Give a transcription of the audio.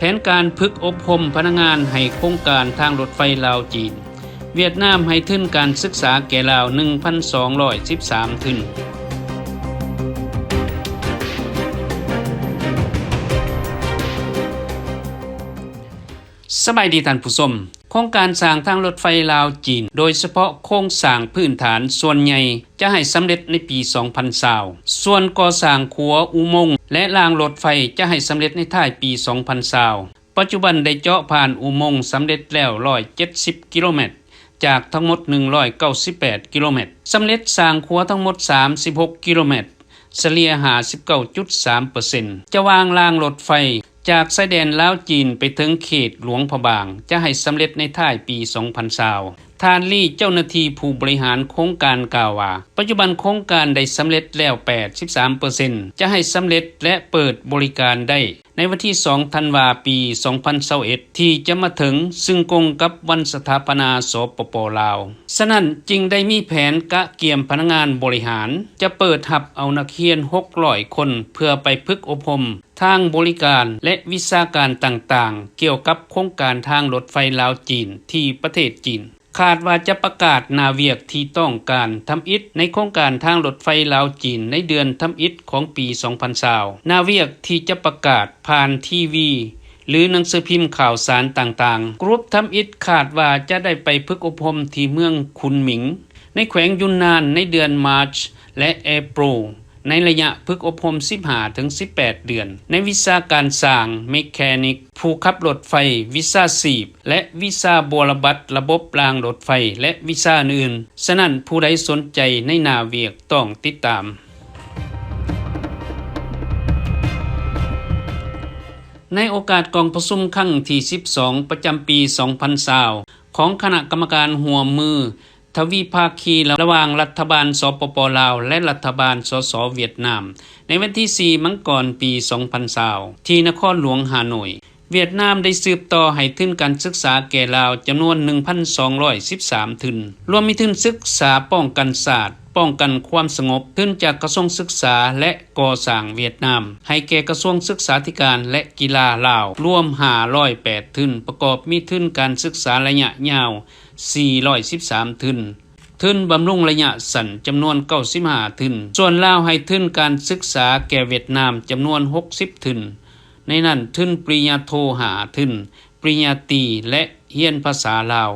ແຜນການຝຶກອົບຮົມພະນັກງານໃຫ້ໂຄງການທາງລົດໄຟລາວ-ຈີນ, ຫວຽດນາມໃຫ້ທຶນການສຶກສາແກ່ລາວ ໜຶ່ງພັນສອງຮ້ອຍສິບສາມ ທຶນ. ສະບາຍດີທ່ານຜູ້ຊົມ. ໂຄງການສ້າງທາງລົດໄຟລາວ-ຈີນ, ໂດຍສະເພາະໂຄງສ້າງພື້ນຖານສ່ວນໃຫຍ່ຈະໃຫ້ສຳເລັດໃນປີສອງພັນຊາວ, ສ່ວນກໍ່ສ້າງຂົວ, ອຸມົງ ແລະ ລາງລົດໄຟຈະໃຫ້ສຳເລັດໃນທ້າຍປີສອງພັນຊາວ. ປັດຈຸບັນໄດ້ເຈາະຜ່ານອຸມົງສຳເລັດແລ້ວຮ້ອຍເຈັດສິບກິໂລແມັດ ຈາກທັງໝົດໜຶ່ງຮ້ອຍເກົ້າສິບແປດກິໂລແມັດ, ສຳເລັດສ້າງຂົວທັງໝົດສາມສິບຫົກກິໂລແມັດ, ສະເລ່ຍຫ້າສິບເກົ້າຈຸດສາມເປີເຊັນ. ຈະວາງລາງລົດໄຟຈາກຊາຍແດນລາວ-ຈີນໄປເຖິງເຂດຫຼວງພະບາງ ຈະໃຫ້ສຳເລັດໃນທ້າຍປີສອງພັນຊາວ. ທ່ານ ລີ ເຈົ້າໜ້າທີ່ຜູ້ບໍລິຫານໂຄງການກ່າວວ່າ, ປັດຈຸບັນໂຄງການໄດ້ສຳເລັດແລ້ວແປດສິບສາມເປີເຊັນ, ຈະໃຫ້ສຳເລັດ ແລະ ເປີດບໍລິການໄດ້ ໃນວັນທີສອງທັນວາ ປີສອງພັນຊາວເອັດ ທີ່ຈະມາເຖິງ, ຊຶ່ງກົງກັບວັນສະຖາປະນາ ສປປ ລາວ. ສະນັ້ນຈຶ່ງໄດ້ມີແຜນກະກຽມພະນັກງານບໍລິຫານ, ຈະເປີດຮັບເອົານັກຮຽນຫົກຮ້ອຍຄົນ ເພື່ອໄປຝຶກອົບຮົມທາງບໍລິການ ແລະ ວິຊາການຕ່າງໆ ກ່ຽວກັບໂຄງການທາງລົດໄຟລາວ-ຈີນ ທີ່ປະເທດຈີນ. ຄາດວ່າຈະປະກາດໜ້າວຽກທີ່ຕ້ອງການທຳອິດໃນໂຄງການທາງລົດໄຟລາວ-ຈີນ ໃນເດືອນທຳອິດຂອງປີສອງພັນຊາວ. ໜ້າວຽກທີ່ຈະປະກາດຜ່ານທີວີ ຫຼື ໜັງສືພິມຂ່າວສານຕ່າງໆ. ກຣຸບທຳອິດຄາດວ່າຈະໄດ້ໄປຝຶກອົບຮົມທີ່ເມືອງຄຸນໝິງ ໃນແຂວງຍຸນນານ ໃນເດືອນມາດ ແລະ ເອໂປຣ ໃນໄລຍະຝຶກອົບຮົມສິບຫ້າເຖິງສິບແປດເດືອນ ໃນວິຊາການຊ່າງ, ເມແຄນິກ, ຜູ້ຂັບລົດໄຟ, ວິຊາຊີບ ແລະ ວິຊາບົວລະບັດລະບົບລາງລົດໄຟ ແລະ ວິຊາອື່ນໆ. ສະນັ້ນ, ຜູ້ໃດສົນໃຈໃນໜ້າວຽກຕ້ອງຕິດຕາມ. ໃນໂອກາດກອງປະຊຸມຄັ້ງທີສິບສອງ ປະຈຳປີສອງພັນຊາວ ຂອງຄະນະກຳມະການຮ່ວມມື ທະວິພາຄີລະຫວ່າງລັດຖະບານ ສປປ ລາວ ແລະ ລັດຖະບານ ສສ ຫວຽດນາມ ໃນວັນທີສີ່ ມັງກອນ ປີສອງພັນຊາວ ທີ່ນະຄອນຫຼວງຮ່າໂນ້ຍ. ຫວຽດນາມໄດ້ສືບຕໍ່ໃຫ້ທຶນການສຶກສາແກ່ລາວຈຳນວນໜຶ່ງພັນສອງຮ້ອຍສິບສາມທຶນ, ລວມມີທຶນສຶກສາປ້ອງກັນຊາດ, ປ້ອງກັນຄວາມສະຫງົບ, ທຶນຈາກກະຊວງສຶກສາ ແລະ ກໍ່ສ້າງຫວຽດນາມ ໃຫ້ແກ່ກະຊວງສຶກສາທິການ ແລະ ກິລາລາວ ລວມຫ້າຮ້ອຍແປດທຶນ, ປະກອບມີທຶນການສຶກສາໄລຍະຍາວ ສີ່ຮ້ອຍສິບສາມທຶນ, ທຶນບຳລຸງໄລຍະສັ້ນຈຳນວນເກົ້າສິບຫ້າທຶນ. ສ່ວນລາວໃຫ້ທຶນການສຶກສາແກ່ຫວຽດນາມຈຳນວນຫົກສິບທຶນ, ໃນນັ້ນທຶນປະລິນຍາໂທຫ້າທຶນ, ປະລິນຍາຕີ ແລະ ຮຽນພາສາລາວ.